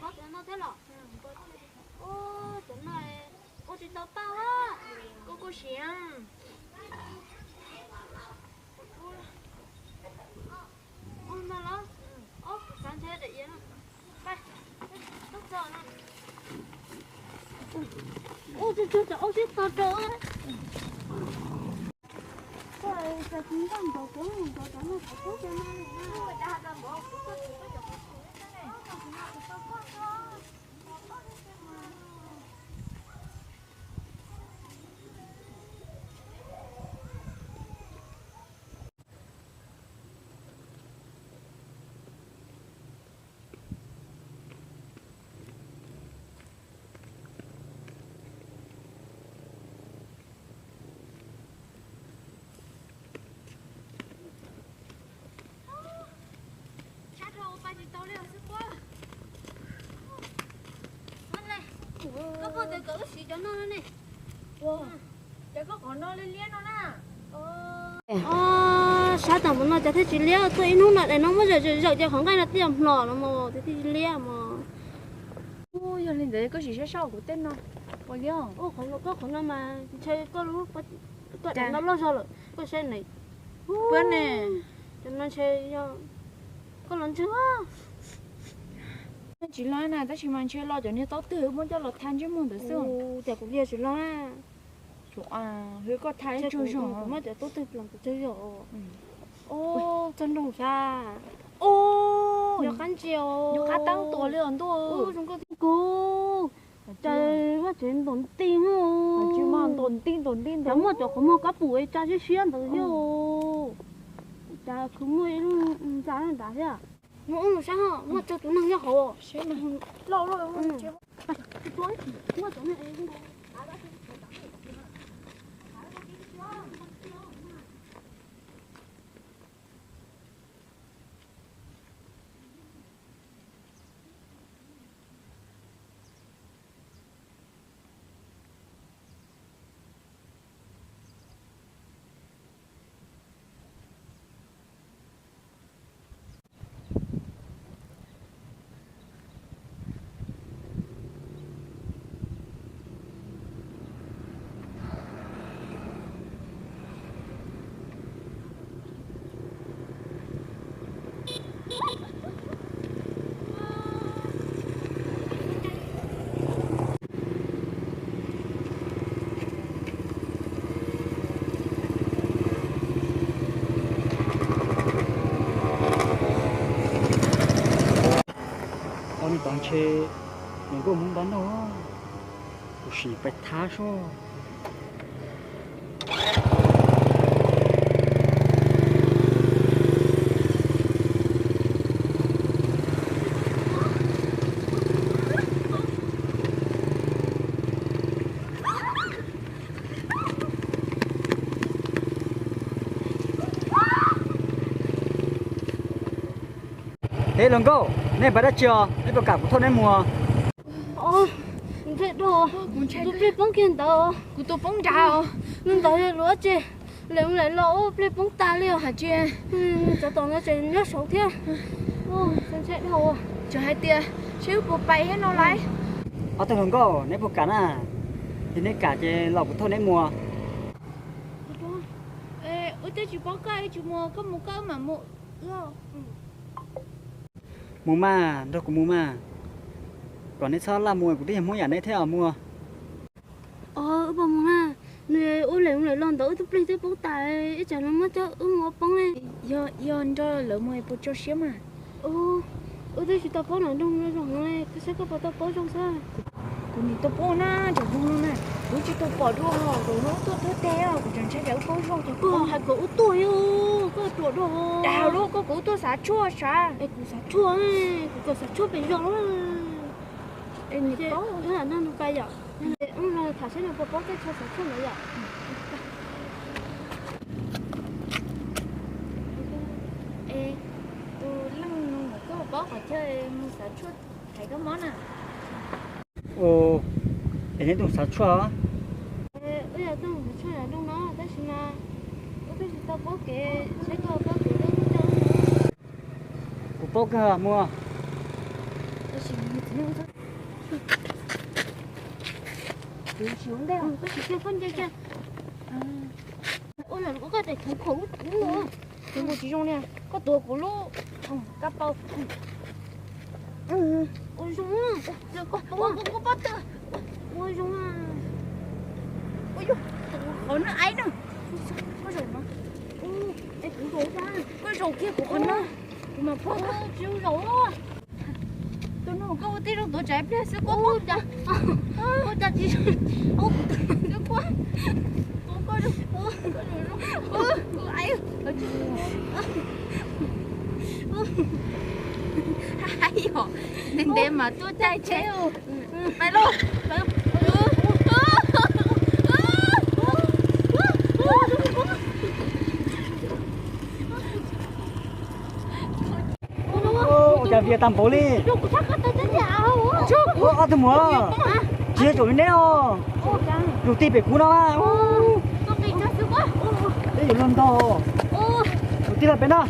Cov no thiab los? Cov no ua tsis tau paj a. Kuv kuj siv. Ua no los? Kuv xav ntshe daim iav no. Ua tsis tau cov aub sib tog rau. Koj pom tias koj wb siv cov no ne. Cov koj qhov no liab liab no na. Sab tom mus no cov thiaj tsis liab, tuaj ib hnub no es no muab zawm zawm zawm ces qhov nqaij no twb yuav mlos no mas cov thiaj tsis liab mas. Yog li ntawd koj sim saib saib kuv tej no. Ua li koj qhov no mas ntshe koj lub, koj daim no loj zog lawm koj saib ne. Cov no ntshe yog koj los ntswg. Tsis loj na, tab sis mas ntshe los cov niag taub twg muab coj los tha ntsej muag ntawd xwb. Tias kuv liag tsis loj na. Koj tha ib tsuag zog, kuv muab cov taub twg los kuv tsuag zog. Txog nroog xyab. Nyob qab ntsia, nyob qab tab tuaj li os ntuj. Kuv cas vaj tsev ntaus nti, ntaus nti ntaus nti, cov muaj cov qhov muag kab pum tsa siab siab ntawd thiab. Cas khwv muaj ib lub ntxa nrad thiab. Muaj ub mus saib ho, muaj tsawg tus neeg nyob hauv. Ob niag tod ntshe nws kuj mus npaj noj, kuv sim pais thab seb. Eb, hluas nkauj, nej npaj dab tsi os? Nej puas kam kuv thauj nej mus? Tus plig poob kiag ntawd. Kuv tus poob nrad. Ntawd yog luag tsi, lawv lawv los ua plig poob tas li os. Hais tsis, cov tom no tseem nyob saud thiab. Tseem hais tias seb wb puas pais thiab no lauj. Ob tug hluas nkauj, neb puas kam na? Yog neb kam ces los kuv thauj neb mus. Wb twb tsis paub koj, wb tsis mus, koj mus koj, wb mam mus. Mus mas, nrog kuv mus mas. Kom neb txhob laj mus, kuv twb yog Hmoob yam neb thiab os, mus. Os, wb puas mus na? Nws ua lawm lawm los ntawd wb tus plig twb poob tas, ib tsam lawv muab coj wb mus ua poob li. Yog, yog nrog lawv mus puas tso siab mas? Wb Twb tsis tau paub nram nroog no zoo heev li, koj saib koj puas tau paub zoo xwb. Kuv nim tau paub na, nram nroog no na, kuv tsis tau pom dua, kuv hnub tuaj tuaj teb os, kuv tseem ntshai tsam wb paub zoo ces koj hais kom wb tuaj, koj ruam dua. Dag lub koj kom wb tuaj xav tshuaj sav. Es kuv xav tshuaj, kuv kom xav tshuaj pem zos. Es nim paub na, nug pa yom. Wb los tham saib nws puas paub tej chaw xav tshuaj ntawd yom. Es tus leej no koj paub qhov chaw mus xav tshuaj thaiv kab mob na. Es neb tuaj xav tshuaj? Wb yog tuaj xav tshuaj nram nroog no tab sis mas wb twb tsis tau paub kev, saib koj paub kev wb coj. Kuv paub kawg muaj. Ua los koj daim khoom khaum ub ub, tus mus tsis zoo li, koj tuav kuv lub kab paus. Ua zoo, ua zoo. Ua yog qhov no aib no. Koj zaum kiag kuv qhov no, kuv mam pab koj. Tsis zaum. Tus no koj ua tib zoo tuav tsam ib pliag xwb koj. Ua cas tsis zoo. Ntev ntev mas tuaj caij tsheb. Pais lauj. Ua cas vias tag npaum li. Ob tug muam, tsis yog tsaum li neb os. Yus tij pem kuv no. Peb yuav luag ntog. Yus tij los pem no.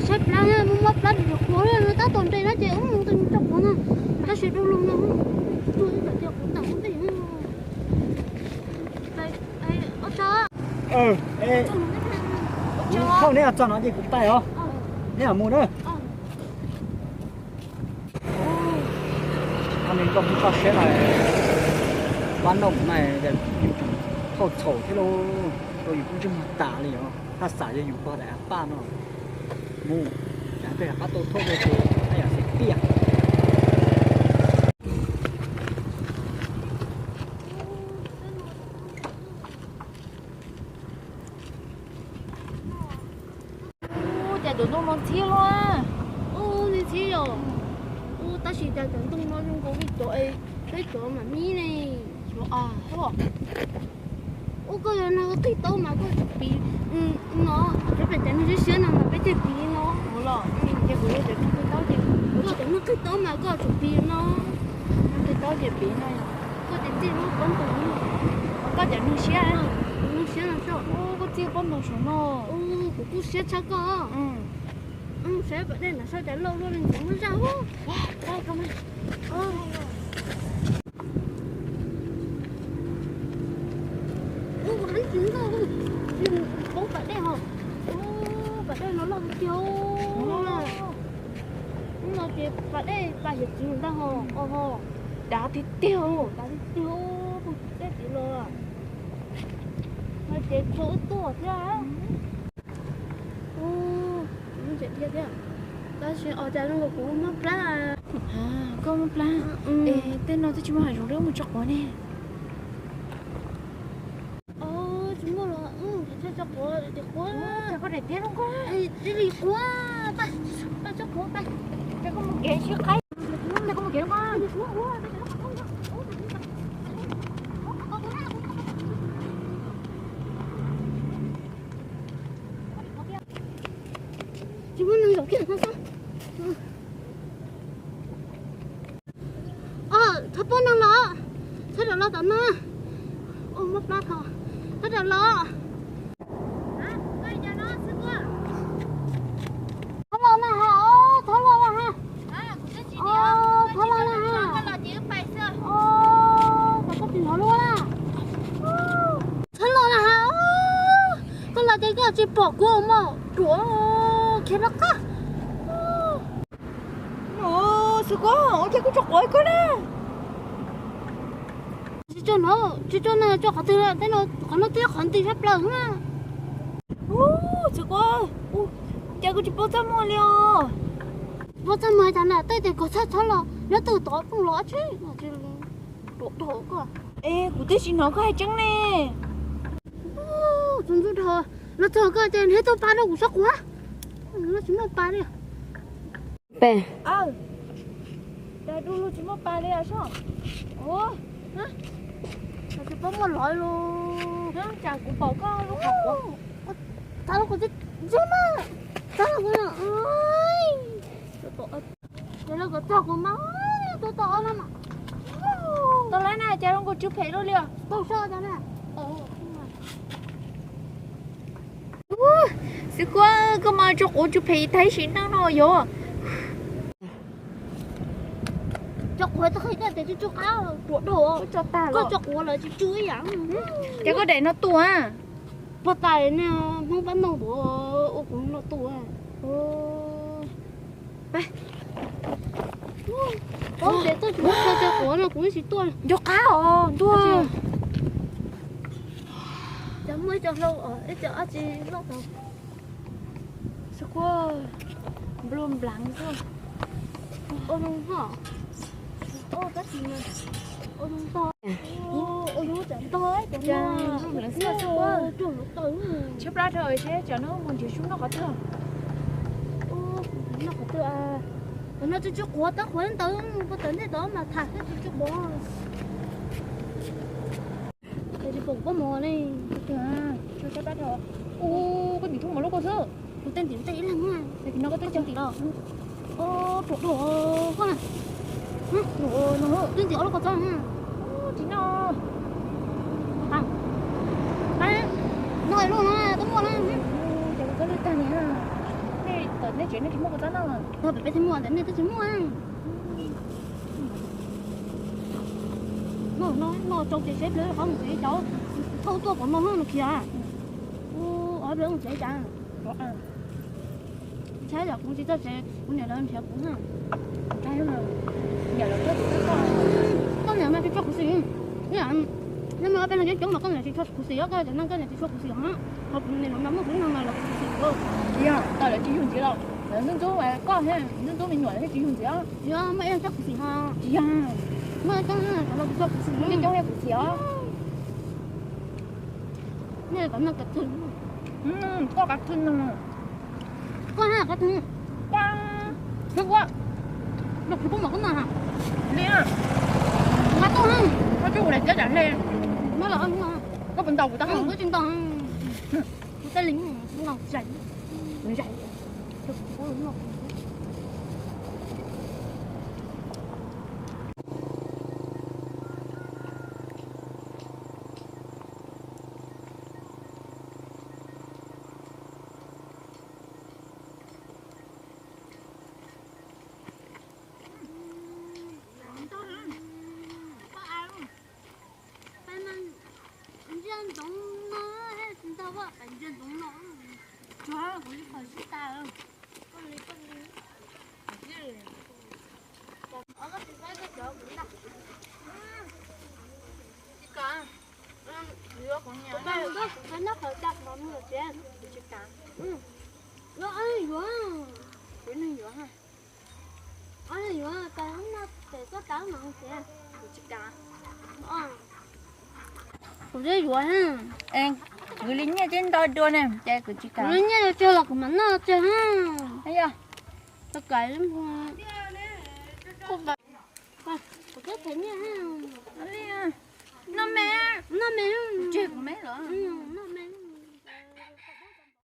Saib plab na, muaj mob plab rau qhuav no, tab tom nres no ces ub mus rau qhuav no, tab sis dua lug no, tuaj ib yam tias qhuav tawm ua ntej. Thaum neb txog no ces kuv pais os, neb mam mus na. Neb nco kuv tso siab na, pab noj kuv na, yus tseem thauj txhaum thiab lauj, yus kuj ntsej muag tas li os, thaj xam yog yus pog daim av paj no mus, cas peb rov qab tau thauj dua ces haj yam xav tiag. Ua cas cov ntoo no ntxhiab luaj? Ub, ntxhiab yom. Ub, tab sis cas cov ntoo no zoo nkaus li cov peb cov mam mib ne. Ub, koj yuav noj qig taub mas koj tsum piv no, cov pem cov neeg siab siab no mas peb thiaj piv no. Ua los, ces kuv yuav cov qig taub ces, koj cov noj qig taub mas koj tsum piv no. Noj qig taub ces piv no. Koj ces txij lub pob ntoo, koj cov neeg siab, neeg siab no, koj txij pob ntoo saum no. Kuv kuj siab tshaj koj. Saib pas dej nram sab cas loj luaj li ntxim muaj zaj. Ub, hab tsis nkauj, poob pas dej hos. Ub, pas dej no loj tiag tiag. Ub, no ces pas dej pas hiav txwv ntag hos. Dav tiag tiag, dav tiag tiag, poob dej tid los. No ces txhua wb tuaj thiab. Ub, ntxim dhia thiab. Tab sis ua cas zoo nkaus kuv mob plab. Koj mob plab? Es tej no twb tsis muaj hav zoov rau wb mus tso quav ne. Tsis muaj los, tso quav ces quav. Koj daim tiab zoo nkauj. Dib li quav, pab tso quav pab. Ces koj mus kev sib qaib, ces koj mus kev zoo nkauj. Os, thov pab no los, thov rau los tom no. Ua, muab plab tho, thov rau los. Thov los na ha, os, thov los na ha. Os, thov los na ha. Os, koj tsis hnov luaj na. Thov los na ha. Koj los ces koj tsis pom kuv mos ruam khiav rov qab. Xwb kuv, ua cas kuv tso quav koj na? Tsis tso no, tsis tso no, tso qhov twg? Tej no, qhov no twb yog qhov nti sab plaws na. Xwb kuv, cas kuv tsis paub txaj muag li os. Paub txaj muag tas na, tej tias koj txhob txhob los, nyob twg tod phooj los tsis ruam dhau koj. Es kuv twb tsis hnov koj hais tseeb ne. Tus ntxub dhau, los txog koj ces neb tuaj pa rau kuv sab quav. No tsis muaj pa li. Pem. Cas du lug tsis muaj pa li os. Ua, tsis paub muaj lov lus. Cas kuv pom koj lub qhov quav. Txav los kuv tsis, txav los kuv, txav los kuv mas, tus tau ob no mas. Tau lawm na, cas zoo nkaus tsw phem luaj li os. Tau so tas na. Xwb kuv, koj mas tso quav tsw phem tag sim neej no yog. Tso quav txog qhov tias tsw tsw qab ruam dhau. Koj tso quav lawm tsis tsw ib yam. Ces koj daim no tuaj. Pog tais ne, Hmoob pab noog tuaj ua kuv no tuaj. Pab tias tuaj tsis muab tso tso quav no kuv tsis tuaj. Nco qab os ntuag. Cov muaj ib co hlau, ib co dab tsi loj tau. Xwb kuv, nplu nplav xwb. Ua zoo ho. Ua tab sis ua zoo ntog. Ua zoo tsam ntog cov no. Tshiab plab dhau thiab, tsam no mus nrhiav sub noj qhov twg. Noj qhov twg? Qhov no tsw tsw quav, tab quav ntawd mus puag tom ntej tod mas tham thiab tsw tsw quav. Tsis pom koj mos li. Tshiab plab dhau. Ua, koj ntim thooj mos lub koj xwb. Kuv tej ntim tej ib leeg. Ces no koj twb ntim los. Ruam dhau koj na. Twb ntim ob lub koj txob. Tsis noj. Noj ib lub no twb muaj na. Ces koj lwj tag li. Nej tsev nej tsis muaj koj txob noj. Peb thiaj muaj ntawm nej twb tsis muaj. Noj, noj tsau ces seb pliag qhov mus tsev, cov thauj tuaj kom no no khiav. Ua ob pliag mus tsev cas. Saib yog kuv tsis txawj tsev kuv niam lawv nrhiav kuv na. Koj niam mas tsis tshua khuv xim. Yog muaj ob peb leeg coob coob mas koj niam tsis tshua khuv xim os, koj cov neeg koj niam tsis tshua khuv xim os. Ho kuv niam hluas mas muaj kuv ib leeg mas los khuv xim kuv. Yog, tau lawv tsis yug ntxiv los lawv ntxub ntxub koj thiab ntxub ntxub me nyuam thiab tsis yug ntxiv os. Yog muaj ib leeg tshua khuv xim ho. Tsis yog. Muaj ib leeg tshua khuv xim, muaj ib leeg coob khuv xim os. Nej kom noj kav thwj. Koj kav thwj no. Koj haj kav thwj. Koj, koj, koj, koj pub mov koj noj ha. Li, nqa tuaj ha. Koj tsis ua daim tiab tsam hle. Muab los, koj puas ntaus kuv taub hau? Kuv tsis ntaus. Kuv tej li ntaus zais, zais. Ntsia ntsoov no, tsis ntau, ntsia ntsoov no. Tsuav kuv ib qho sib tag. Tsis kam. Kuv nyob qhov cas mas mus tsev. Tsis kam. Yuav, yuav, kuv neeg yuav ha. Yuav tas no pem koj tas mas mus tsev. Kuv tsis kam. Kuv twb yuav ha. Kwv li nyiaj tib nto dua ne ces kuv tsis kam. Kuv li nyiaj yuav tseg los kuv mam noj tseg ha. Yog. Tau kais. Kuv twb them nyiaj ha. Noj me, noj me, tseg kuv me los.